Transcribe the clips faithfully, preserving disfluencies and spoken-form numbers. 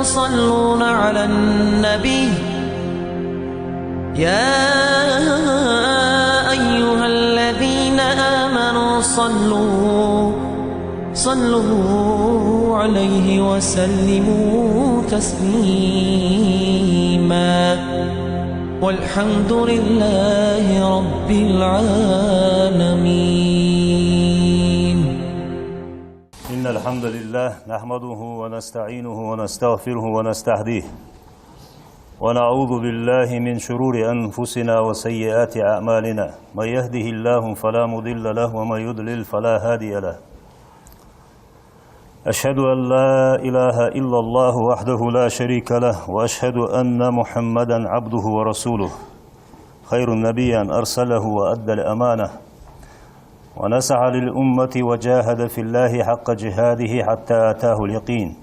يصلون على النبي، يا أيها الذين آمنوا صلوا، صلوا عليه وسلموا تسليما. والحمد لله رب العالمين. إن الحمد لله نحمده ونستعينه ونستغفره ونستهديه، ونعوذ بالله من شرور أنفسنا وسيئات أعمالنا. من يهده الله فلا مضل له، ومن يضلل فلا هادي له. أشهد أن لا إله إلا الله وحده لا شريك له، وأشهد أن محمدا عبده ورسوله، خير نبي أرسله وأدى الأمانة، ونصح للأمة وجاهد في الله حق جهاده حتى أتاه اليقين.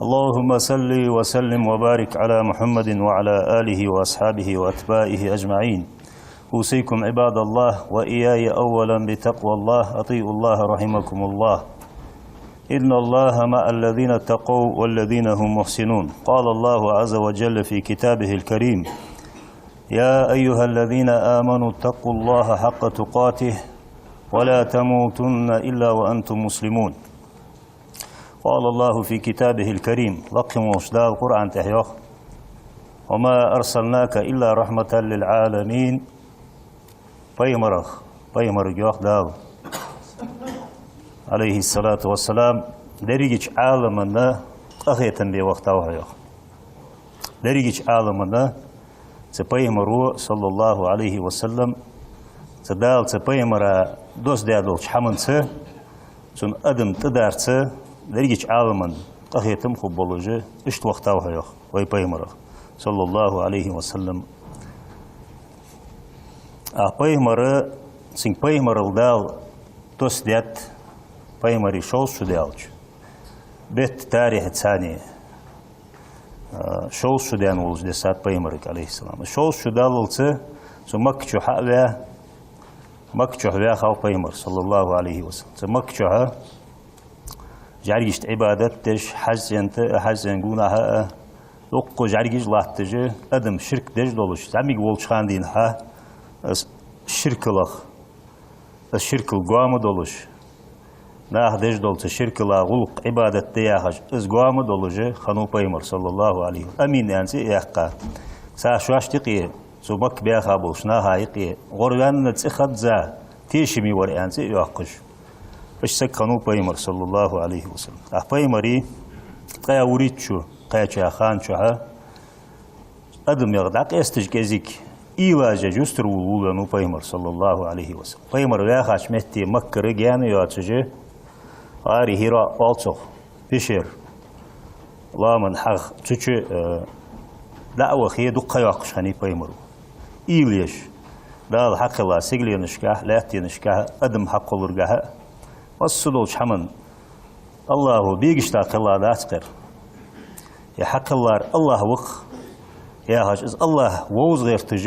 اللهم صل وسلم وبارك على محمد وعلى آله وأصحابه وأتباعه أجمعين. أوصيكم عباد الله وإياي أولا بتقوى الله، أطيعوا الله رحمكم الله. إن الله مع الذين اتقوا والذين هم محسنون. قال الله عز وجل في كتابه الكريم: يا أيها الذين آمنوا اتقوا الله حق تقاته ولا تموتن إلا وأنتم مسلمون. قال الله في كتابه الكريم. Лакха волча Дала Къуръан тӀа йоах: وما أرسلناك إلا رحمة للعالمين. Пайхамарах, пайхамарга йоах Дала, عليه الصلاة والسلام, дерригача Ӏаламана къахетам бе вахийтав хьо, йоах. Дерригача Ӏаламана цу пайхамаро, صلى الله عليه وسلم, цу Дала цу пайхамара доссадаь долча хӀаманца, цун адам тӀадарца, дерригача Ӏаламана къахетам хургболаш, иштта вахийтав хьо, йоах, вай пайхамарах, صلى الله عليه وسلم. А пайхамар, цунга пайхамарал Дала доссадаьд, пайхамарий шовзткъа шу даьлча, бетта тарихьаца, а, шовзткъа шу даьнна волаш дессад пайхамарга, عليه السلام. Шовзткъа шу даллалца цу Макка чу хьа а ваь, Макка чу ваьхав пайхамар, صلى الله عليه وسلم. Цу Макка чу жӀаргашта Ӏибадат деш, хьажцӀен тӀа, хьажцӀен гонахьа а, дуккха жӀаргаш латташ, адам ширк деш долаш, зӀамига волча хана денз хьа, из ширкалах, из ширкал гоама долаш, наха деш дола цу ширкала гӀулакх, Ӏибадат де яхаш, из гоама долаш хиннав пайхамар, صلى الله عليه وسلم. Амин аьнна цӀи а яьккха, цар шоашта юкъе, цу Макка баьха болча наха юкъе гӀорваьнна, цӀи хадза, тешаме вар аьнна цӀи а йоаккхаш, иштта саг хиннав пайхамар, صلى الله عليه وسلم. А пайхамарий ткъаь вурийтта шу кхаьчача хана чухь адамех дӀакъесташ кӀезига, уйлаш еш, юстара волавеннав пайхамар, صلى الله عليه وسلم. Пайхамар ваьхача метте Маккара гаьна йоацаш, гӀари Хьира оал цох, пещера, лоаман хьагӀ, цу чу, э, дӀа а вахе, дукха ха йоаккхаш хиннай пайхамаро. Уйла еш, Дала хьакхелла сигаленашкахьа, лаьттанашкахьа, адам хьакхолларгахьа, массадолча хӀаман АллахӀо бегашта кхелла дац-кх ер. Е хьакхеллар АллахӀ ва-кх яхаш, из АллахӀ вовза гӀерташ,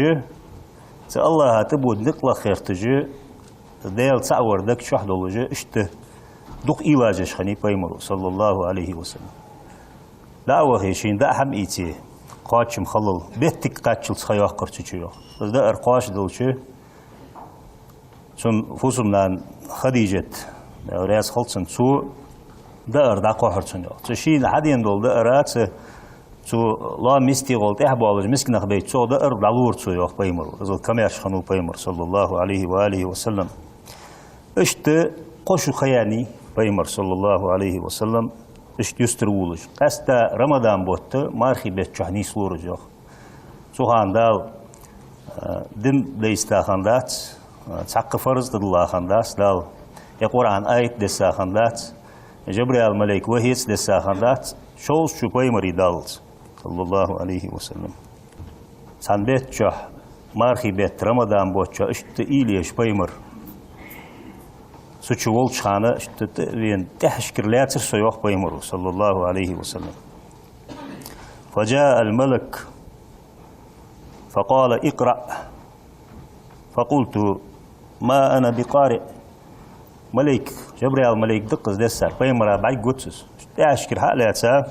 цу АллахӀа тӀабода никъ лаха гӀерташ, Даьла цаӀ вар даг чу долаш, иштта дукха уйлаш еш хиннай пайхамаро, صلى الله عليه وسلم. ДӀа а вахе, шийна даа хӀама ийце, кхоачам хилал, беттага кхаччалца ха йоаккхар цу чу, йоах. Из даар кхоачадалча, цун фусам-нана Хадижат, Даьла раьза хилва цунна, цо даар дӀакхухьар цунна, йоах. Цу шийна хьадена дола даар, цу, цу лоам йисте гӀолла тӀехьа боалаш мискача наха бейта цох даар дӀалора цо, йоах пайхамаро. Из камаьрша хиннав пайхамар, صلى الله عليه وآله وسلم. Иштта кхо шу ха яьннай пайхамар, صلى الله عليه وسلم, иштта юстара волаш. Къаьстта Рамадан бутт, мархий бетта чухь нийслора из, йоах. Цу хана Дала, а, ди дайста хиннадац, а, цхьаккха фарз тӀадилла хиннадац Дала, е Къуръан аят десса хиннадац, Жабраил малейк вахьи ца десса хиннадац, шовзткъа шу пайхамарий даллалца, صلى الله عليه وسلم. Цхьан бетта чухь, мархий бетта, Рамадан бутт чухь иштта уйла еш пайхамар цу чу волча хана, иштта тӀа а вена, тӀехьашкара лаьцар со, йоах пайхамаро, صلى الله عليه وسلم. فجاء الملك فقال: اقرأ. فقلت: ما أنا بقارئ. Малейк, Жабраил малейк да-кх из дессар, пайхамара бӀаргагуц из. ТӀехьашкара хьа а лаьца,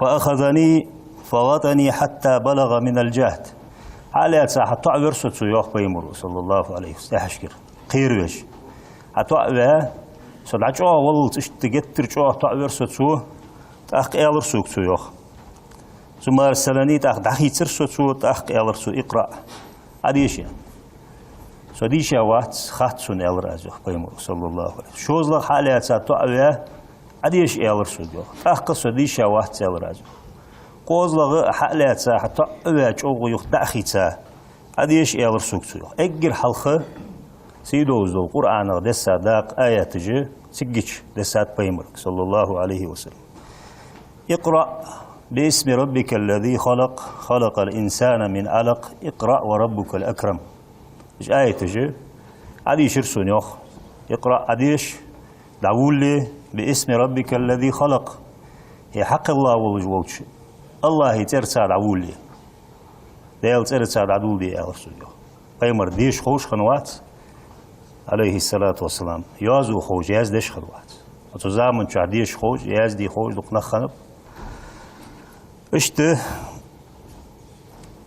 فأخذني فغطني حتى بلغ من الجهد. Хьалаьца хьатоӀавир со цо, йоах пайхамара, صلى الله عليه وسلم, тӀехьашкара кхеравеш. ХьатоӀаваь, со дӀачӀоагӀа валлалца иштта геттара чӀоагӀа тоӀавир со цо, тӀаккха аьлар сога цо, йоах. ثم أرسلني, тӀаккха дӀахийцар со цо, тӀаккха аьлар цо: اقرأ, Ӏодеша. Со дийша вац, хац сона, аьлар аз, йоах пайхамара, صلى الله عليه وسلم. ШозлагӀа хьалаьца тоӀаваь, Ӏодеша, аьлар сога, йоах. ТӀаккха со дийша вац, аьлар аз, йоах. КхозлагӀа хьалаьца хьатоӀаваь, чӀоагӀа юха дӀа а хийца, Ӏодеша, аьлар сога цо, йоах. Эггара хьалха сийдолаш дола КъурӀанах десса дакъа аяташ цига дессад пайхамарга, صلى الله عليه وسلم. اقرأ باسم ربك الذي خلق، خلق الإنسان من علق، اقرأ وربك الأكرم. Уж аяташ Ӏодийшар сона, йоах. اقرأ, Ӏодеша, дӀаволале, باسم ربك الذي خلق, хье хьакхелла волаш волча АллахӀа цӀерца дӀаволале. Даьла цӀерца дӀадоладе, аьлар сога, йоах. Пайхамара деша ховш хиннавац, عليه الصلاة والسلام, йоазув ховш, яздеш хиннавац. Цу заман чухь деша ховш, язде ховш дукха нах хиннаб. Иштта,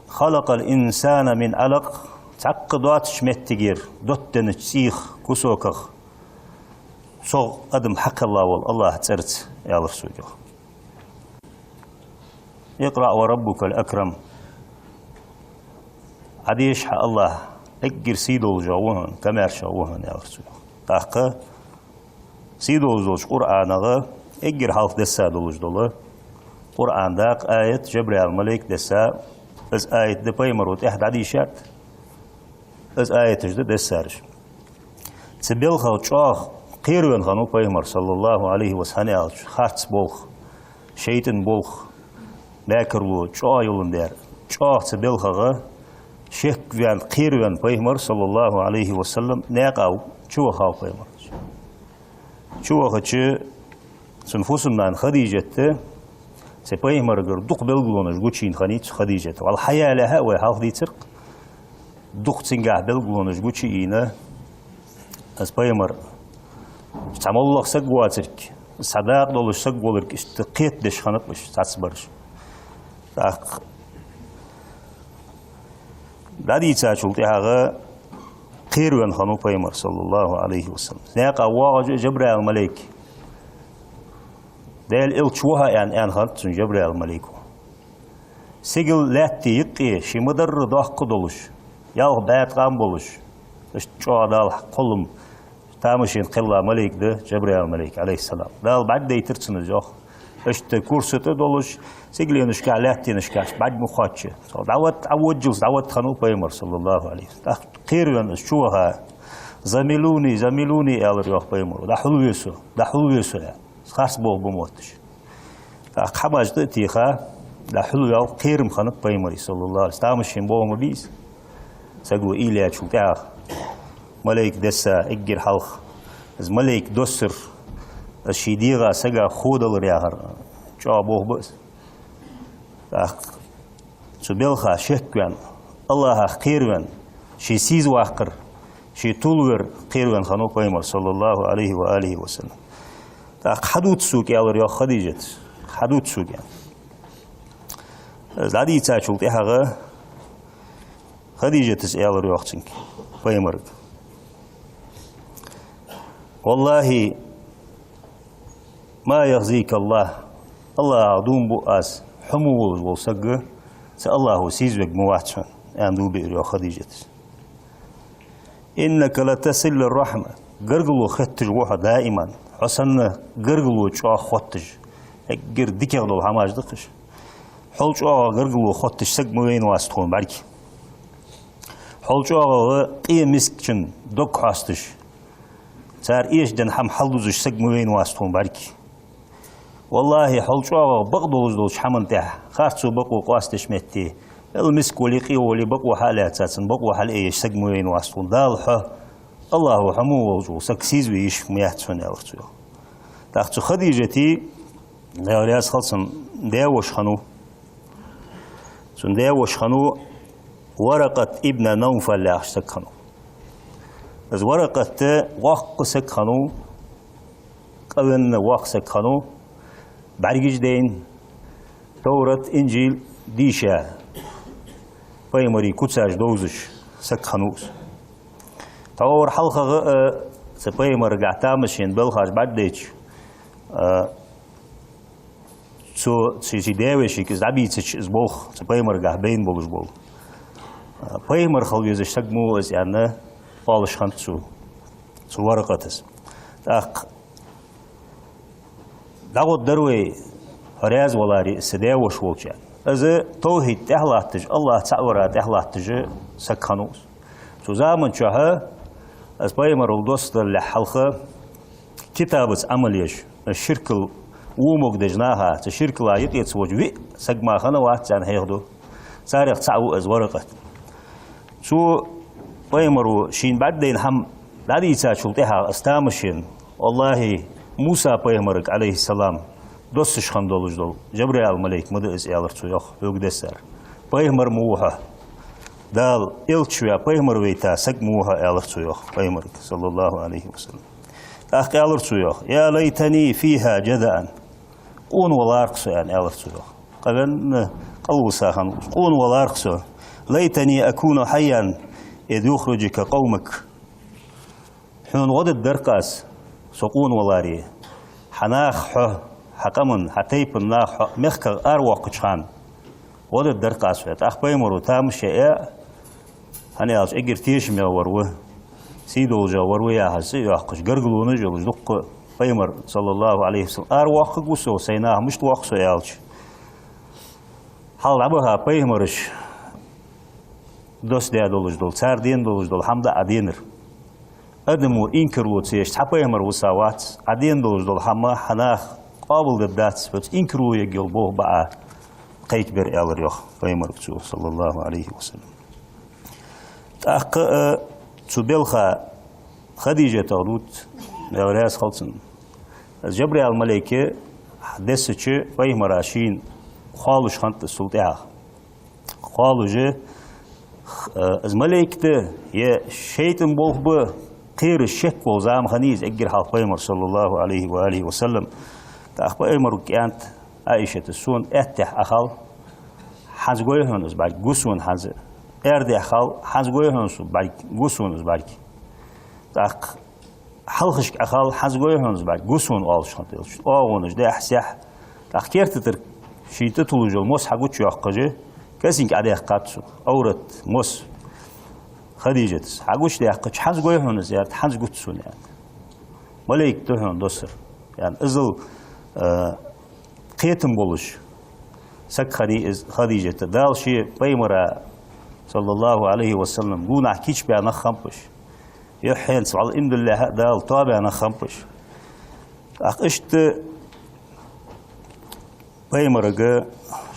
خلق الإنسان من علق, цхьаккха доацача моттигера, доттаденнача цӀийх, кусоках, цох адам хьакхелла вола АллахӀа цӀерца, аьлар сога, йоах. اقرأ وربك الأكرم. Ӏодеша, хьа АллахӀ эггара сийдолаш ва хьона, камаьрша ва хьона, аьлар цо, йоах. ТӀаккха сийдолаш долча КъурӀанагӀа эггара хьалха десса долаш дола КъурӀан дакъа аят Жабраил малайка десса, из аят да пайхамара тӀехьа дӀадийшад, из аяташ да дессараш. Цу балхах чӀоагӀа кхеравенна хиннав пайхамар, صلى الله عليه وسلم, хӀана аьлча, харц болх, шайтӀан болх, бакарло чӀоагӀа йоландаь. ЧӀоагӀа цу балхагӀа шекваьнна, кхеравенна пайхамар, صلى الله عليه وسلم, наькъа чу вахав пайхамар. Чу вахача, цун фусам-нана Хадижат цу пайхамарагара дукха белгалонаш гучайийна хиннай цу Хадижата. Валлахьи, хьаялехьа а вай хьалха дийцар-кх, дукха цунгахьа белгалонаш гучайийна, из пайхамар цхьа моллагӀа саг воацилга, цхьа дакъа долаш саг волилга иштта кхетадеш хиннаб уж цхьаццабараш. ТӀаккха дӀадийцачул тӀехьагӀа кхеравенна хиннав пайхамар, صلى الله عليه وسلم. Наькъа воагӀаш а Жабраил малайк, Даьла элча ва хьо, аьнна, аьнна хиннад цунга Жабраил малайко. Сигала лаьттеи юкъеи ший ма дарра доккха долаш, ялх бӀаь ткъам болаш, иштта чӀоагӀа Дала кхоллам тамашийна кхелла малайк да Жабраил малайк, عليه السلام. Дала бӀаргадайтар цунна из, йоах. Иштта курса тӀа долаш, сигаленашкахьа, лаьттанашкахьа бӀарг ма кхоачча. Цо дӀаватта, Ӏоводжалца дӀаватта хиннав пайхамар, صلى الله عليه وسلم. ТӀаккха кхеравенна из чу ваха, «زملوني، زملوني», аьлар, йоах, пайхамара. «ДӀахьулве со, дӀахьулве со», аьнна. Харц болх ба мотташ. ТӀаккха хӀамаш тӀа а теха, дӀахьулваьв, кхерам хиннаб пайхамара, صلى الله عليه وسلم. Тамашийна болх ма бий из. Саго уйла яьчул тӀехьагӀа малайк десса эггара хьалха. Из малайк доссар, из ший дегӀа сага хо далар яхар чӀоагӀа болх ба из. ТӀаккха цу балха шекваьнна, АллахӀах кхеравенна, ше сийза ваккхар, ше тувлавар кхеравенна хиннав пайхамар, صلى الله عليه وآله وسلم. ТӀаккха хьадувца сога, аьлар, йоах, Хадижата. Хьадувца сога, аьнна. Из дӀадийцачул тӀехьагӀа Хадижата аьлар, йоах, цунга, пайхамарга: «والله ما يخزيك الله. АллахӀах дув буъ аз, хьо мо волаш вола саг цу АллахӀо сийзавергвац хьона», аьнна, дув биар, йоах, Хадижата. «إنك لتصل الرحم. Гаргало хотташ ва хьо даиман. Хьо санна гаргало чӀоагӀа хотташ, эггара дикагӀа дола хӀамаш да-кх уж. Хьол чӀоагӀа гаргало хотташ саг ма вайнавац тхона бӀарга. Хьол чӀоагӀа къе мискачун дог хьоасташ, цар эшаденна хӀама хьалдузаш саг ма вайнавац тхона бӀарга. ВаллахӀи, хьол чӀоагӀа бакъ долаш долча хӀаман тӀа, харцо, бакъо къоастадеш метте, эл миска вале, къе вале, бакъо хьа а лаьца, цун бакъо хьалъеш саг ма вайнавац тхона. Дала хьо, АллахӀо хьо мо волаш вола саг сийзаве йиш ма яц хьона», аьлар цо, йоах. ТӀаккха цу Хадижата, Даьла раьза хилва цунна, даь-воша хиннав. Цун даь-воша хиннав Варакъат ибн Навфал яхаш саг хиннав. Из Варакъат воккха саг хиннав, къавенна воккха саг хиннав, бӀаргаш дайна, Товрат, Инжил дийша, пайхамарий куцаш довзаш саг хиннав из. Тхьовра хьалхагӀа а, цу пайхамарагахьа тамашийна белхаш бӀаргадайча, а, цо, цу ший даь-вешийга из дӀабийцача, из болх цу пайхамарагахьа байна болаш бола, а, пайхамар хила везаш саг ма ва из, аьнна, оалаш хиннад цо, цу Варакъатас. ТӀаккха дӀагӀоргдар вай, хьо раьза валаре, са даь-воша волча. Из тавхьид тӀехьа латташ, АллахӀ цаӀ вара тӀехьа латташ саг хиннав из. Цу заман чухь, из пайхамарал доссадалехьа хьалха, китабаца Ӏамал еш, ширкал во могадеш наха, цу ширкала юкъе ца волча виъ саг мара хиннавац аьнна хьехаду. Царех цаӀ ва из Варакъат. Цу пайхамаро шийна бӀаргадайна хӀама дӀадийцачул тӀехьагӀа из тамашийна: «ВаллахӀи, Муса пайхамарага, Ӏалайхиссалам, доссаш хинна долаш дола Жабраил малейк ма да из», — аьлар цо, йоах, хьога дессар. «Пайхамар ма ва хьо. Дала элча ваь, пайхамар вайта саг ма ва хьо», — аьлар цо, йоах, пайхамарага, саллаллахӀу Ӏалайхи ва саллам. ТӀаккха аьлар цо, йоах: «يا ليتني فيها جذعا». «Къона валар-кх со», — аьнна, аьлар цо, йоах. Къавенна, къалвусахан, къона валар-кх со. «ليتني أكون حيا إذ يخرجك قومك». Хьона гӀо дергдар-кх аз, со къона валаре, хьа нах хьо, хьа къаман, хьа тайпан нах хьо мехках аравоаккхача хана. ГӀо дергдар-кх аз хьона. ТӀаккха пайхамаро тамаш яь, хӀана аьлча эггара тешаме вар ва, сий долаш вар ва яхаш цӀи а йоаккхаш, гаргалонаш а йолаш, дукха пайхамар, саллаллахӀу Ӏалайхи ва саллам, аравоаккхаргва со, сай нах мишта воаккх со аьлча. Хьалха дӀабаха пайхамараш доссадаь долаш дола, цар дена долаш дола хӀама да Ӏа денар. Адамо инкарло ца еш цхьа пайхамар висавац, Ӏа дена долаш дола хӀама хьа наха къоабалдергдац, хьоца инкарло ергйола болх ба Ӏа кхайкабер, аьлар, йоах, пайхамарага цо, саллаллахӀу Ӏалайхи ва саллам. ТӀаккха а цу белха Хадижатах дувц, Даьла раьза хилва цунна. Из Жабраил малейк дессача пайхамара шийна хоалуш хиннад из цул тӀехьагӀа. Хоалуш, э, из малейк да е шайтӀан болх ба, кхераш шек вола зама хиннай из эггара хьалха пайхамара, саллаллахӀу Ӏалайхи ва алихи ва саллам. ТӀаккха пайхамара кӀаьнк Ӏаишата: «Сона аьттехьа Ӏохала, хӀанз гой хьона из бӀарг, гу сона хӀанз. Аьрдехьа хила, хӀанз гой хьона из бӀарг, гу сона из бӀарг. ТӀаккха хьалхашка Ӏохала, хӀанз гой хьона из бӀарг, гу сона», — оалаш хиннад элчано. ОагӀонаш даьхьа-сехьа, тӀаккха керта тӀара шийна тӀатуллаш йола мос хьагучайоаккхаш, кисинг Ӏодаьккхад цо, Ӏоврат мос Хадижатас. Хьагучадаьккхача: «ХӀанз гой хьона из, — аьннад, — хӀанз гуц сона», — аьннад. «Малейк да хьона доссар», — аьнна. Иззал, э, кхетам болаш саг хиннай из Хадижат. Дала ший пайхамара, саллаллахӀу Ӏалайхи ва саллам, гонахьа кийчбаь нах хиннаб уж. Юххьанца вӀалла иман диллалехьа а Дала тоабаь нах хиннаб уж. ТӀаккха иштта пайхамарага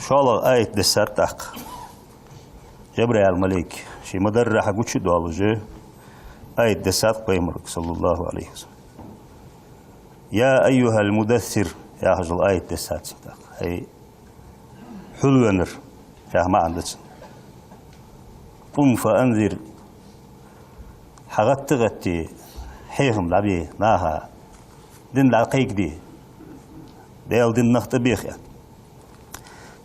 шоллагӀа аят дессад тӀаккха. Жабраил малейк ший ма дарра хьагучадоалаш, аят дессад пайхамарага, саллаллахӀу Ӏалайхи ва саллам. «يا أيها المدثر», — яхаш дола аят дессад цунга тӀаккха. «ХӀай, хьулвеннар», — яха маӀан да цун. «قم فأنذر», хьагӀатта а гӀатте, хьехам дӀабе наха, дин дӀакхайкаде, Даьла дин нах тӀабеха, аьнна.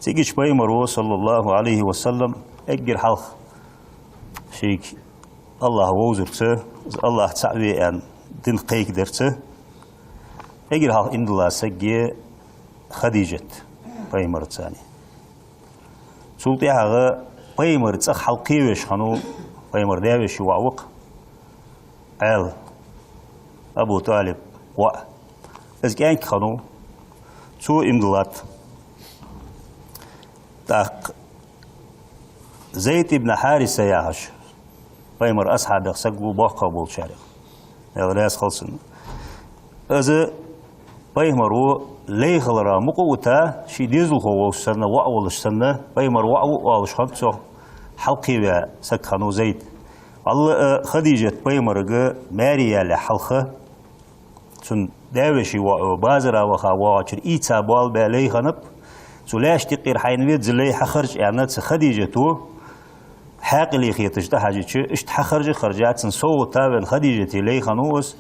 Цигача пайхамаро, саллаллахӀу Ӏалайхи ва саллам, эггара хьалха шийга АллахӀ вовзарца, АллахӀ цаӀ ве аьнна, дин кхайкадарца эггара хьалха иман дилла саг я Хадижат, пайхамарца цхьана. Цул тӀехьагӀа пайхамара цӀагӀа хьалкхевеш хиннав, пайхамара даь-веший воӀ ва-кх, Ӏаьла, Абу ТӀалиба воӀ. Из кӀаьнк хиннав, цо иман диллад. ТӀаккха Зайд ибн Хьариса яхаш, пайхамара асхьабех саг ва, боккхагӀа болчарех, Даьла раьза хилва цунна. Из пайхамаро лай хилара мукъа а вита, ший дезалхо волаш санна, воӀ волаш санна, пайхамара воӀ ва оалаш хиннад цох, хьалкхеваь саг хиннав Зайд. ВаллахӀи, э, Хадижат пайхамарага маьре ялалехьа хьалха, цун даь-веший воӀо базара ваха воагӀача, ийца боалабаь лай хиннаб. Цу лаьшта юкъера хьайна веза лай хьахаржа аьнна, цу Хадижата хьаькъале хеташ тӀахьажача, иштта хьахаржа а харжа, цунна совгӀата вена Хадижата лай хиннав из.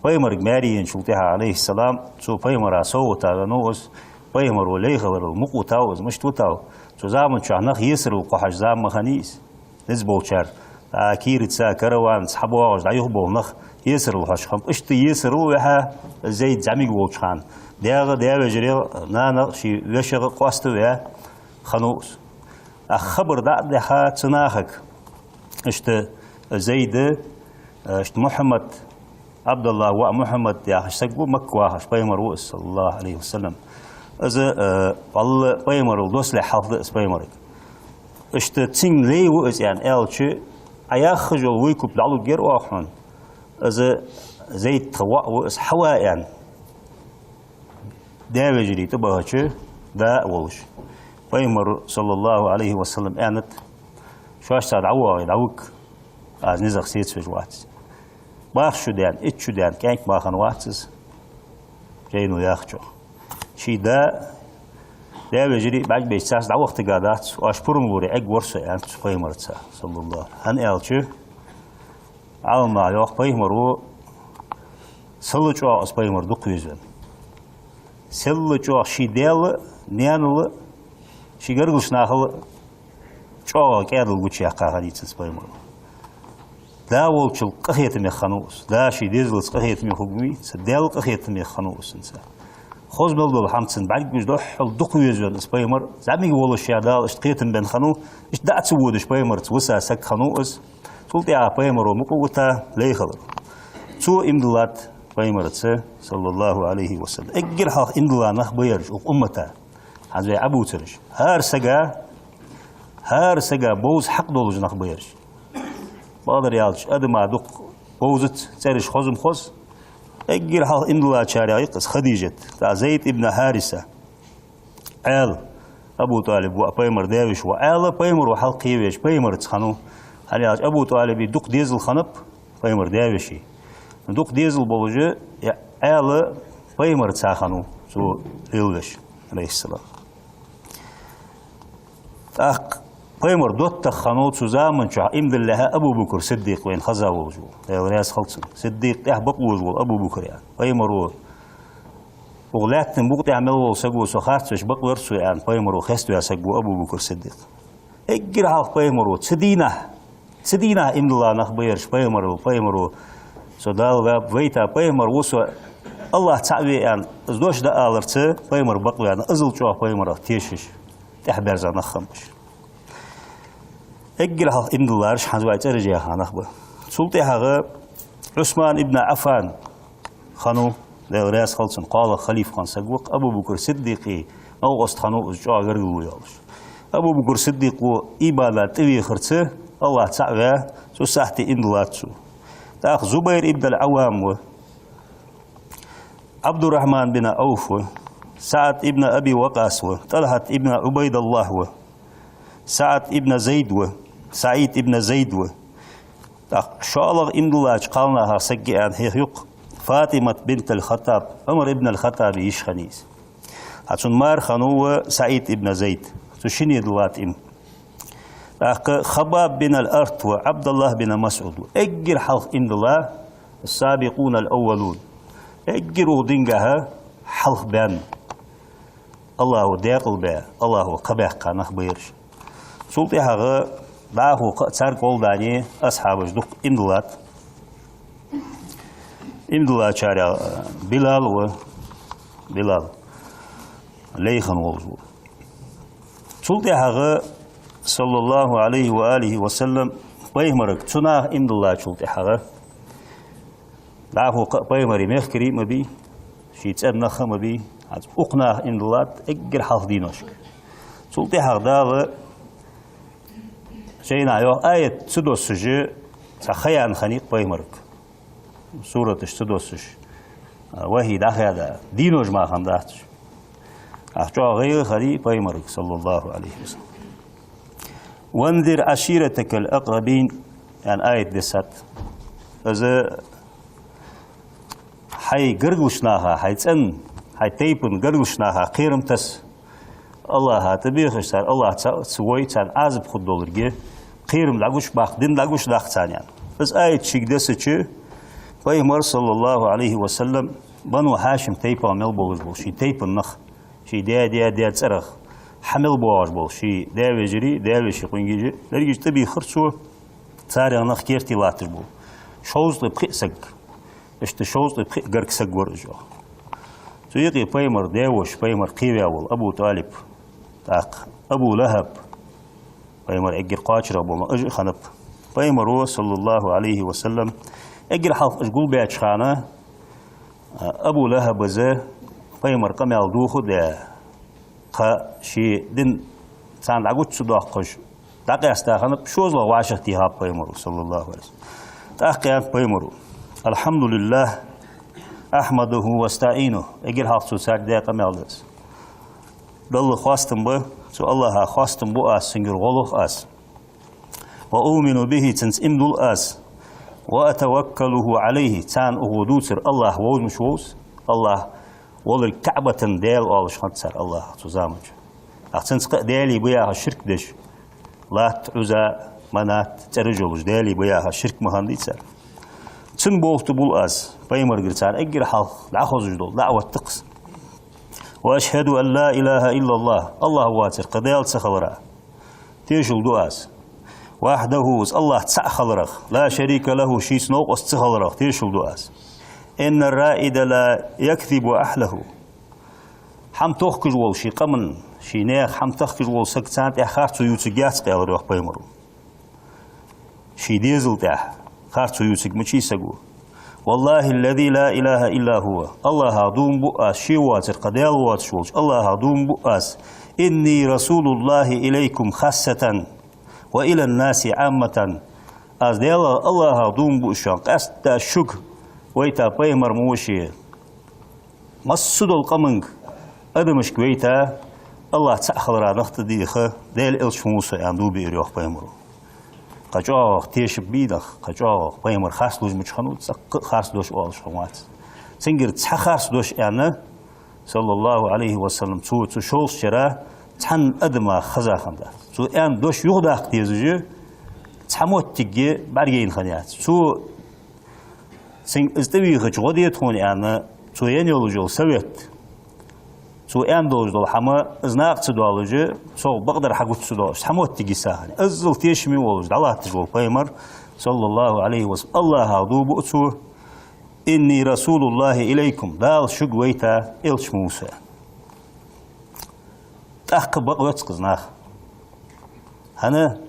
Пайхамарага маьре еначул тӀехьагӀа, Ӏалайхиссалам, цо пайхамара совгӀата венав из. Пайхамаро лай хиларал мукъа витав из, мишта витав? Цу заман чухь нах есарал кхухьаш зама ма хиннай из. Низ болчар, а, кийраца, караванца хьабоагӀаш дӀаюхабола нах есарал хьош хиннаб. Иштта есарал ваьхьа Зайд зӀамига волча хана. Даьга, даь-вежарий, нана, ший веший къоаставаь хиннав из. А хабар дӀа а даьха цу нахага. Иштта Зайд, иштта Мухьаммад, Ӏабдуллахь воӀ Мухьаммад яхаш саг ва, Макка вахаш, пайхамар ва из, саллаллахӀу Ӏалайхи ва саллам. Из, э, валла пайхамарал досле хьалха да из пайхамарга. Иштта цунга лай ва из аьнна аьлча, Ӏа яххаш йола выкуп дӀалургьяр оаха хьона. Из Зайд тха воӀ ва, из хьава аьнна. Даь-вежарий тӀабахача, да а волаш. Пайхамаро, саллаллахӀу Ӏалайхи ва саллам, аьннад: «Шоашца дӀавоагӀе, дӀавига, аз низах сецавеш вац». Баха шу даьнна, итт шу даьнна кӀаьнк ма хиннавац из, жайно яхачох. Ший да, даь-вежарий бӀаргабайча царца дӀаваха тига дац, оаш пурам луре Ӏергвар со, аьннад цо пайхамарца, саллаллахӀу. ХӀана аьлча, Ӏаламнаха йоах, пайхамаро сел чӀоагӀа из пайхамар дукха везавенна. Сел чӀоагӀа ший даьла, наьнала, ший гаргарча нахала чӀоагӀа кӀаьдал гучаяьккха хиннай цунца пайхамаро. Да волчул къахетамех хиннав из. Да ший дезалца къахетаме хургвий, цу даьла къахетамех хиннав из цунца. Хоза мел дола хӀама цунна бӀаргагуш духхьал дукха везавенна из пайхамар, зӀамига волаш ше Дала иштта кхетам бенна хиннав, иштта дӀа а ца водаш пайхамарца виса саг хиннав из. Цул тӀехьагӀа пайхамаро мукъа а вита, лай хилар. Цо иман диллад пайхамарца, саллаллахӀу Ӏалайхи ва саллам. Эггара хьалха иман дилла нах ба ераш укх уммата. ХӀанз вай Ӏобувцараш. ХӀара сага, хӀара сага бовза хьакъ долаш нах ба ераш. Бакъдар аьлча, адама дукха бовзац, цӀераш хоза-м хоза. Эггара хьалха иман диллачарех я-кх из Хадижат, тӀаккха Зайд ибн Хьариса. Ӏаьла, Абу ТӀалиб воӀ, пайхамара даь-веший воӀ. Ӏаьла пайхамаро хьалкхевеш, пайхамарца хиннав. ХӀана аьлча Абу ТӀалиба дукха дезал хиннаб пайхамара даь-веший. Дукха дезал болаш, е Ӏаьла пайхамарца хиннав цо лелавеш, Ӏалайхиссалам. ТӀаккха пайхамара доттагӀа хиннав цу заман чухь иман диллалехьа Абу Бакр Сиддикъ, вайна хеза волаш вола, Даьла раьза хилва цунна. Сиддикъ тӀехьа бакълувш вола Абу Бакр, аьнна. Пайхамаро: «Укх лаьттан букъа тӀа мел вола саго со харцвеш бакъвер цо», аьнна, пайхамаро хеставаь саг ва Абу Бакр Сиддикъ. Эггара хьалха пайхамаро цу дийнахьа, цу дийнахьа иман дилла нах ба ераш пайхамарал, пайхамаро: «Со Дала ваьб, вайта пайхамар ва со, АллахӀ цаӀ ве», аьнна, из дош дӀааларца пайхамар бакъваьнна, иззал чӀоагӀа пайхамарах тешаш, тӀехьабаьрза нах хиннаб уж. Эггара хьалха иман диллараш хӀанз вай цӀераш яьха нах ба. Цул тӀехьагӀа Ӏусман ибн Ӏаффан хиннав, Даьла раьза хилва цунна, кхоалагӀа халифа хинна саг ва-кх, Абу Бакр Сиддикъа новкъост хиннав из, чӀоагӀа гаргало йолаш. Абу Бакр Сиддикъо имана тӀавехарца, АллахӀ цаӀ ваь, цу сахьте иман диллад цо. ТӀаккха Зубайр ибн ал-Ӏаввам ва, Ӏабдуррахьман бин Ӏауф ва, СаӀд ибн Аби Вакъкъас ва, ТӀалхьат ибн Ӏубайдуллахь ва, СаӀд ибн Зайд ва, СаӀид ибн Зайд ва. ТӀаккха шоллагӀа иман диллача кхалнахах саг я аьнна хьехаю-кх ФатӀимат бинт ал-ХаттӀаб, Ӏумар ибн ал-ХаттӀаба йиша хиннай из. ХӀанз цун мар хиннав СаӀид ибн Зайд. Цу шинне диллад иман. ТӀаккха Хаббаб бин ал-Арат ва, Ӏабдуллахь бин МасӀуд ва. Эггара хьалха иман дилла ас-сабикъун ал-аввалун. Эггара укх дингахьа хьалха баьнна, АллахӀо даькъала баь, АллахӀо кхаъ баьккха нах ба ераш. Цул тӀехьагӀа дӀахо кхы а царга гӀолла даьнна асхьабаш дукха иман диллад. Иман диллачарех Билал ва, Билал, лай хинна волаш ва. Цул тӀехьагӀа, саллаллахӀу Ӏалайхи ва алихи ва саллам, пайхамарга цу наха иман диллачул тӀехьагӀа, дӀахо кхы а пайхамара мехкарий а ма бий, ший цӀен нах а ма бий, хӀанз укх наха иман диллад эггара хьалха дийношка. Цул тӀехьагӀа Дала жайна йоах, аят ца доссаш, цхьа ха яьнна хиннай-кх пайхамарга. Сураташ ца доссаш, вахьи дӀахаьда, дийнош мара хиннадац уж. ТӀаккха чӀоагӀа гӀайгӀа хиннай пайхамарга, саллаллахӀу Ӏалайхи ва саллам. «وأنذر عشيرتك الأقربين», аьнна аят дессад. Из хьай гаргарча наха, хьай цӀен, хьай тайпан гаргарча наха кхерам тесса. АллахӀа тӀабехаш цар, АллахӀ ца, ца вой, царна Ӏазап хургдолга, кхерам дӀагучабаккха, дин дӀагучадаккха царна, аьнна. Из аят шийга дессача, пайхамар, саллаллахӀу Ӏалайхи ва саллам, Бану Хьашим тайпан мел болаш бола ший тайпан нах, ший даь-даь-даь цӀерах хьа мел боагӀаш бола ший даь-вежарий, даь-веший къонгий, дерригаш тӀабийхар цо, царех нах керте латташ бола шовзткъеи пхи саг. Иштта шовзткъеи пхи гарга саг вар уж, йоах. Цу юкъе пайхамара даь-воша, пайхамар кхеваь вола Абу ТӀалиб, тӀаккха Абу ЛахӀаб, пайхамар эггара кхоачарагӀа бола, уж а хиннаб. Пайхамаро, саллаллахӀу Ӏалайхи ва саллам, эггара хьалха уж гулбаьча хана, Абу ЛахӀабас пайхамара къамаьл дохаду де, кхы ший дин царна дӀагуча ца доаккхаш, дӀакъаьста хиннаб, шозлагӀа вӀашагӀтехаб пайхамаро, саллаллахӀу Ӏалайхи ва саллам. ТӀаккха аьннад пайхамаро: «الحمد لله أحمده وأستعينه». Эггара хьалха цо царга даь къамаьл да из. Далла хоастам ба, цу АллахӀа хоастам бу аз, цунгара гӀо лох аз. «وأؤمن به», цунца иман дул аз. «وأتوكل عليه», царна укхо дувцар АллахӀ вовзаш вовз. АллахӀ волга КаӀбатан Даьла оалаш хиннад цар АллахӀах цу заман чу. ТӀаккха цунца кхы а даьлий ба яхаш ширк деш, Лат, Ӏузза, Манат цӀераш йолаш даьлий ба яхаш ширк ма хиннадий цар. Цунна болх тӀабул аз, пайхамарагара цар эггара хьалха дӀахозаш дола даӀват да-кх из. «وأشهد أن لا إله إلا الله», АллахӀ воацар кхы Даьла ца хилара тешал ду аз. «وحده», из АллахӀ цаӀ хиларах, «لا شريك له», шийца новкъост ца хиларах тешал ду аз. «إن الرائد ليكذب أهله». Хьама тохкаш вола ший къаман, ший наьха хьама тохкаш вола саг царна тӀа харцо ювцаргьяц-кх, аьлар йоах пайхамаро. Ший дезала тӀа харцо ювцарг мичай саг ва? «والله الذي لا إله إلا هو», АллахӀах дув буъ аз, ше воацар кхы Даьла воацаш волча АллахӀах дув буъ аз, «إني رسول الله إليكم خاصة وإلى الناس عامة». Аз Даьла, АллахӀах дув буъ шоана, къаьстта шуга вайта пайхамар ма ва ше. Массадолча къаманга, адамашка вайта, АллахӀ цаӀ хилара нах тӀадийха, Даьла элча ма ва со, аьнна, дув биар йоах пайхамаро. Кхы чӀоагӀагӀа тешаб бий нах, кхы чӀоагӀагӀа пайхамар харц лувш мича хиннав, цӀаккха а харц дош оалаш хиннавац. Цунгара цхьа харц дош аьнна, саллаллахӀу Ӏалайхи ва саллам, цо цу шовзткъа шера цхьанна адама хеза хиннадац. Цо аьнна дош юхадаккха дезаш, цхьа моттиг а бӀаргаяйна хиннаяц. Цо Цунга из тӀавийхача гӀо де тхона аьнна, цо енна йолаш йола совет, цо аьнна долаш дола хӀама, из накъа ца доаллаш, цох бакъдар хьагуча ца доаллаш, цхьа моттиг йисахьа. Иззал тешаме волаш дӀалатташ вола пайхамар, саллаллахӀу Ӏалайхи ва саллам, АллахӀах дув буъ цо: «إني رسول الله إليكم», Дала шуга вайта элча ма ва со. ТӀаккха бакъ вац-кх из наха. ХӀана?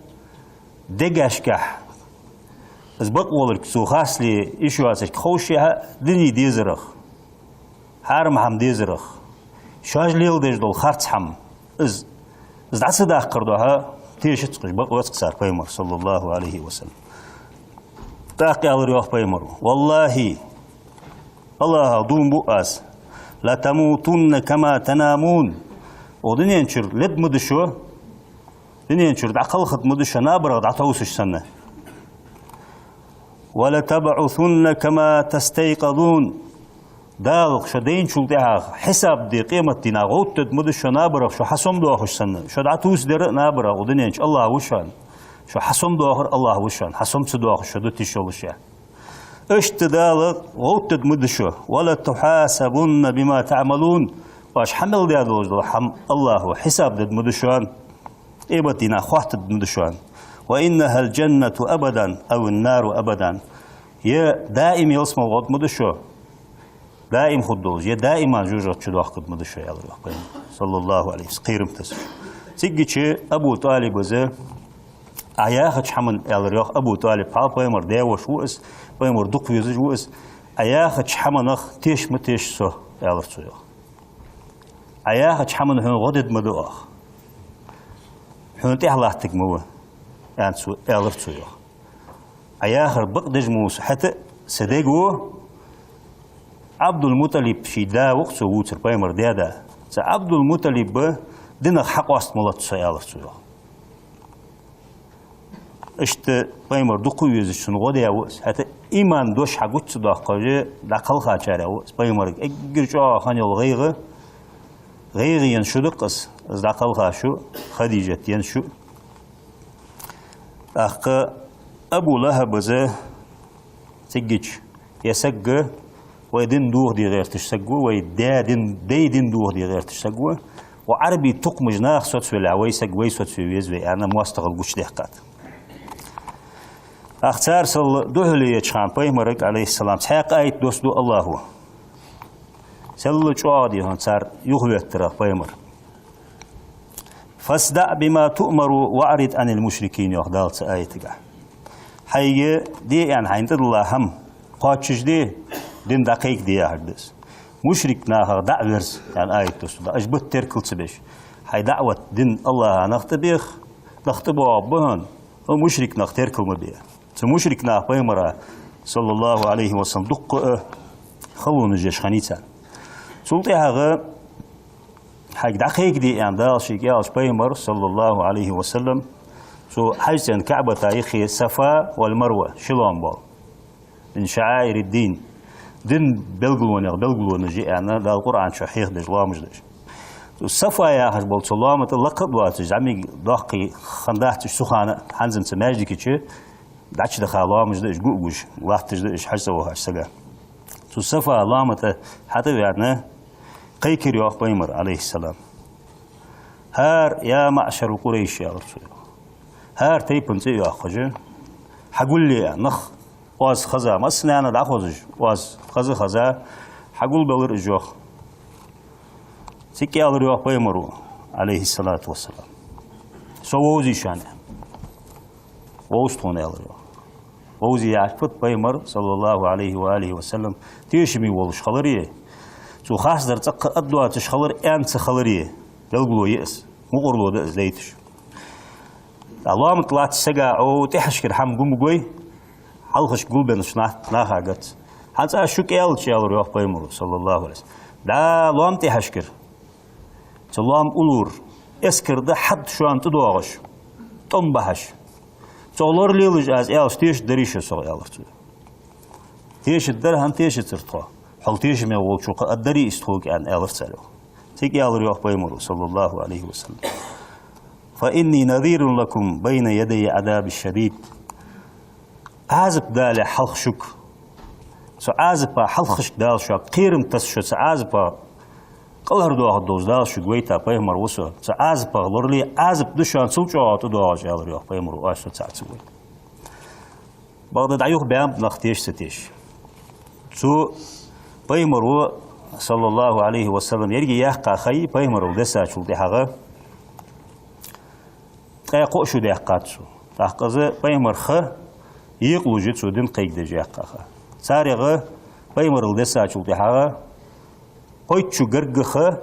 Дегашкахь из бакъ волга цо харц ле йиш йоацилга ховшшехьа, дуне дезарах, хьарам хӀама дезарах, шоаш леладеш дола харц хӀама, из, из дӀа ца даккхар духьа, тешац-кх уж, бакъ вац-кх цар пайхамар, саллаллахӀу Ӏалайхи ва саллам. ТӀаккха аьлар йоах пайхамаро: «والله», АллахӀах дув буъ аз, «لتموتن كما تنامون». Укх дунен чура лерг ма да шо, дунен чура дӀакхалхарг ма да шо набарах дӀатовсаш санна. «ولتبعثن كما تستيقظون». Дала шо дайначул тӀехьагӀа хьисап де, къематдийнахьа гӀовттарг ма да шо набарах шо хьасомадоахаш санна. Шо дӀатувсадар а набарах укх дунен чу АллахӀ ва шоана. Шо хьасомадоахар АллахӀ ва шоана. Хьасома ца доахаш шо дуташ йолаш. Иштта Дала гӀовттарг ма да шо. «ولتحاسبن بما تعملون». Оаш хьа мел даь долаш дола хӀама АллахӀо хьисап дергда ма да шоана. Къематдийнахьа хоаттаргда ма да шоана. «وإنها الجنة أبدا أو النار أبدا». Е даим ялсмала гӀоргда ма да шо, даим хургдолаш, е даиман жожагӀате чудоахкаргда ма да шо, аьлар йоах пайхамаро, саллаллахӀу Ӏалайхи ва саллам, кхерам тесаш. Циггача Абу ТӀалибас: «Ӏа яхача хӀаман, — аьлар йоах Абу ТӀалиб, — хьал пайхамара даь-воша ва из, пайхамар дукха везаш ва из, — Ӏа яхача хӀаманах теша ма теша со», — аьлар цо йоах. «Ӏа яхача хӀаман хьона гӀо дергда ма да оаха. Хьона тӀехьа латтарг ма ва», — аьнна цо, аьлар цо йоах. «Ӏа яхар бакъдеш ма ва со, хӀаьта а са дег ва». Ӏабдул-МутӀалиб, ший да ва-кх цо вувцар, пайхамара даь-да. Цу Ӏабдул-МутӀалиба динах хьакъоаста ма лац со, аьлар цо йоах. Иштта пайхамар дукха везаш, цунна гӀо даь ва из. ХӀаьта иман дош хьагуча ца доаккхаш, дӀакхалхачарех ва из. Пайхамарга эггара чӀоагӀа хинна йола гӀайгӀа, гӀайгӀа енна шу да-кх из, из дӀакхалха шу, Хадижат енна шу. ТӀаккха Абу ЛахӀабас циггача: «Ер саг вай дин дохаде гӀерташ саг ва, вай даь дин, даь дин дохаде гӀерташ саг ва, укх Ӏарбий тукхамаш наха соцавелехь, вай саг вай соцаве веза вай, аьнна, моастагӀал гучадаьккхад. ТӀаккха цар сел духьале еча хана пайхамарга, Ӏалайхи ссалам, цхьаькха аят доссаду АллахӀа. Сел чӀоагӀа дий хьона цар юхаветтарах пайхамар. «فاصدع بما تؤمر وأعرض عن المشركين», йоах Дала цу аятагахь. Хьайга де аьнна хьайна тӀадилла хӀама кхоачашде, дин дӀакхайкаде яхар да из. Мушрик нахах дӀа а верза, аьнна аят доссаду. Уж бутт теркал ца беш. Хьай даӀват, дин АллахӀа нах тӀабеха, нах тӀабоагӀаргба хьона, хьо мушрик нах теркал ма бе. Цу мушрик наха пайхамара, саллаллахӀу Ӏалайхи ва саллам, дуккха а халонаш еш хиннай царна. Цул тӀехьагӀа хьайга дӀакхайкаде аьнна Дала шийга аьлча, пайхамар, саллаллахӀу Ӏалайхи ва саллам, цу Хьажцӏен КаӀбата юхе Сафа вал Марва ши лоам бола. «من شعائر الدين». Дина белгалонех белгалонаш я аьнна, Дала Къуръан чу хьехадеш лоамаш да уж. Цу Сафа яхаш бола цу лоам тӀа лакха а доацаш, зӀамига доккхий хиннадац уж цу хана, хӀанз а цу маьждига чу дӀачудаха лоамаш да уж, гу а гуш, латташ да уж хьажцӀа вахача сага. Цу Сафа лоам тӀа хьатӀаваьнна, кхайкар, йоах пайхамар, Ӏалайхи ссалам. «هل يا معشر قريش», аьлар цо. ХӀара тайпан цӀи а йоаккхаш, хьагулле, нах оаз хеза, массанена дӀахозаш, оаз хеза-хеза, хьагулбелар уж, йоах. Цига аьлар, йоах, пайхамара, Ӏалайхи ссалату вассалам: «Со вовзий шоана?» «Вовз тхона», аьлар, йоах. Вовзий яхар фуд? Пайхамар, саллаллахӀу Ӏалайхи ва алихи ва саллам, тешаме волаш хиларе, цо харцдар цӀаккха а доацаш хилар, аьнна ца хиларе белгало я из, мукъарло да из лайташ. ТӀаккха лоам тӀа латтача сага Ӏо тӀехьашкара хӀама гу ма гой, хьалхашка гулбеннача нах-, наха гарца. «ХӀанз аз шуга аьлча», аьлар, йоах, пайхамара, саллаллахӀу Ӏалайхи ва саллам, дӀа лоам тӀехьашкара, цу лоам уллув эскар да хьад шоана тӀадоагӀаш, тӀом бахьаш. Цох лоралелаш аз аьлча, тешаргдарий шо сох, аьлар цо. Тешаргдар, хӀана тешацар тхо? Хьол тешаме волчо кхы аргдарий из тхога, аьнна, аьлар цар, йоах. Цига аьлар, йоах, пайхамара, саллаллахӀу Ӏалайхи ва саллам: «فإني نذير لكم بين يدي عذاب شديد». Ӏазап далехь хьалха шуга, цу Ӏазапа хьалхашка Дала шуга кхерам тесса, шо цу Ӏазапах кӀалхардоахаргдолаш Дала шуга вайта пайхамар ва со. Цу Ӏазапах лорале, Ӏазап да шоана цул чӀоагӀа тӀадоагӀаш, аьлар, йоах, пайхамара, оаш со ца Ӏацавой. Бакъда дӀаюхабаьннаб нах, теша ца теша. Цу пайхамара, саллаллахӀу Ӏалайхи ва саллам, еррига яьккха ха я, пайхамарал дессачул тӀехьагӀа ткъаь кхо шу даьккхад цо. ТӀаккха из пайхамара ха екъалуш я цо дин кхайкадеш яьккха ха. Царех пайхамарал дессачул тӀехьагӀа кхойтта шу гаргга ха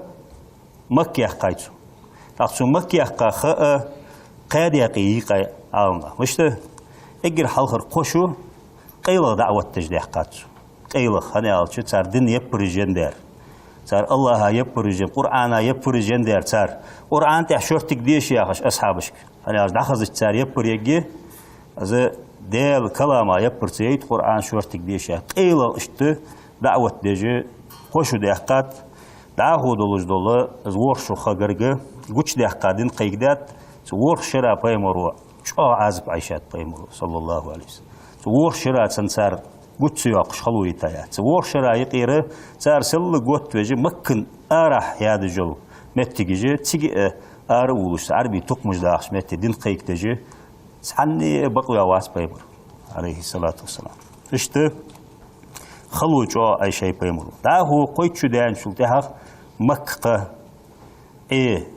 Макка яьккхай цо. ТӀаккха цо Макка яьккха ха а кхаь даькъе йийкъай Ӏаламнаха. Мишта? Эггара хьалхара кхо шу къайлагӀа даӀват деш даьккхад цо. КъайлагӀа, хӀана аьлча, цар дина яппараш енна дар. Цар АллахӀа яппараш енна, Къуръана яппараш енна дар цар. Къуръан тӀехь шортига деша яхаш асхьабашка. ХӀана аьлча, дӀахазача цар яппар ергья, из Даьла калама яппар ца яйта, Къуръан шортига деша яхаш. КъайлагӀа иштта даӀват деш кхо шу даьккхад, дӀахо долаш дола из ворхӀ шу ха гарга гучадаьккха дин кхайкадаьд, цу ворхӀ шера пайхамара чӀоагӀа Ӏазап Ӏайшад пайхамара, саллаллахӀу Ӏалайхи ва саллам. Цу ворхӀ шера цунна цар гуча ца йоаккхаш хало йитаяц. Цу ворхӀ шера юкъера цар селла готта веш, Маккан арахьа ядаш йола моттигаш, цига а ара а волаш, цу Ӏарбий тукхамаш дахача метте дин кхайкадеш, цхьанне а бакъваь вац пайхамар, Ӏалайхи ссалату вассалам. Иштта хало чӀоагӀа Ӏайшай пайхамара. ДӀахо кхойтта шу даьнначул тӀехьагӀа Макка кхы Ӏе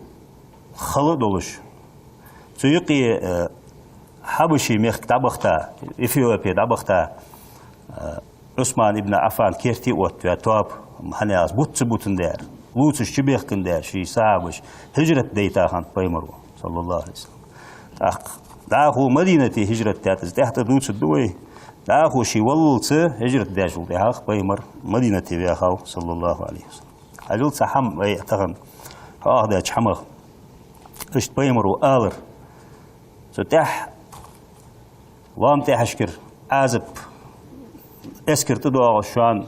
хала долаш, цу юкъе, э, Хьабаший мехка дӀабахийта, Эфиопе дӀабахийта, э, Ӏусман ибн Ӏаффан керте оттаваь тоаба, хӀана аьлча, бутт ца бутандаь, лувцаш чубехкандаь ший сахьабаш, хӀижрат дайта хиннад пайхамара, саллаллахӀу Ӏалайхи ва саллам. ТӀаккха дӀахо Мадинате хӀижрат даьд, из тӀехьа тӀадувцаргда вай. ДӀахо ше валлалца хӀижрат даьчул тӀехьагӀа пайхамар Мадинате ваьхав, саллаллахӀу Ӏалайхи ва саллам. Хьажал цхьа хӀама вай тахан хьоахадаьча хӀамах. Иштта пайхамара аьлар: цу тӀехьа лоам тӀехьашкара Ӏазап, эскар тӀадоагӀаш шоана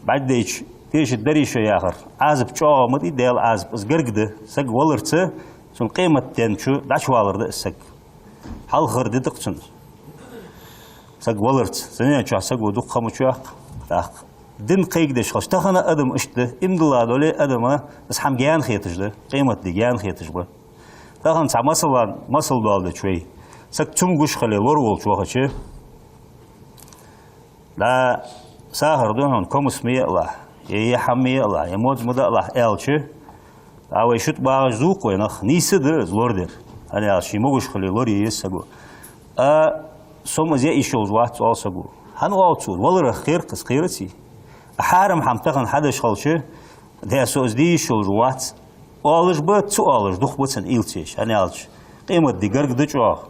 бӀаргадайча, тешаргдарий шо яхар. Ӏазап чӀоагӀа ма дий, Даьла Ӏазап, из гарга да. Саг валарца, цунна къематден чу дӀачувалар да из саг. Хьалхара ди да-кх цунна. Саг валарца. Зинен чу саго дукха ха ма чуяккха. ТӀаккха Дин кхайкадеш хилча, тахан а адам иштта да, иман дилла доле а адама из хӀама гаьна хеташ да, къематди гаьна хеташ ба. Тахан цхьа масала, масал доаладича вай, саг цамогаш хиле лор волча вахача, да, сахар да хьона, комас ма ялахь, е, е хӀама ма ялахь, е модз ма далахь аьлча, а вай шуьтӀа багӀаш зувкх вай нах, нийса да из лор дар. ХӀана аьлча ший могаш хиле лор е еза саго. А со-м из яа йиш йолаш вац, оал саго. ХӀана оал цо? Валарах кхеракх из, кхераций? А хьарам хӀама тахан хьадеш хилча, да, со из де йиш йолаш вац, оалаш ба, ца оалаш дукха ба цун уйла ца еш. ХӀана аьлча къематди гарга да чӀоагӀа.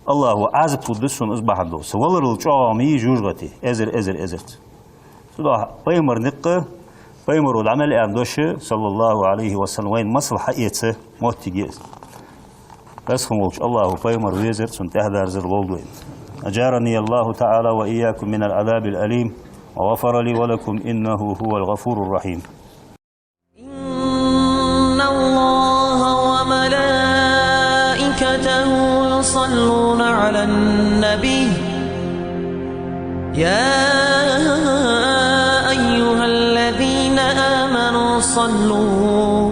АллахӀа Ӏазап лургда сона из бахьан долаш. Са валарал чӀоагӀагӀа ма йий жожагӀате, эзар, эзар, эзарца. Цудухьа пайхамара никъ, пайхамаро дӀа мел аьнна дош, саллаллахӀу Ӏалайхи ва саллам, вайна масал хьаэца моттиг я из. Веза хинна волча АллахӀа пайхамар везар, цунна тӀехьадарзар лолда вайна. أجارني الله تعالى وإياكم من العذاب الأليم، وغفر لي ولكم، إنه هو الغفور الرحيم. إن الله وملائكته يصلون على النبي، يا أيها الذين آمنوا صلوا،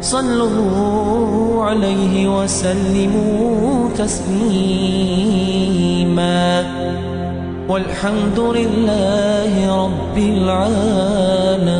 صلوا عليه وسلموا تسليما. والحمد لله رب العالمين.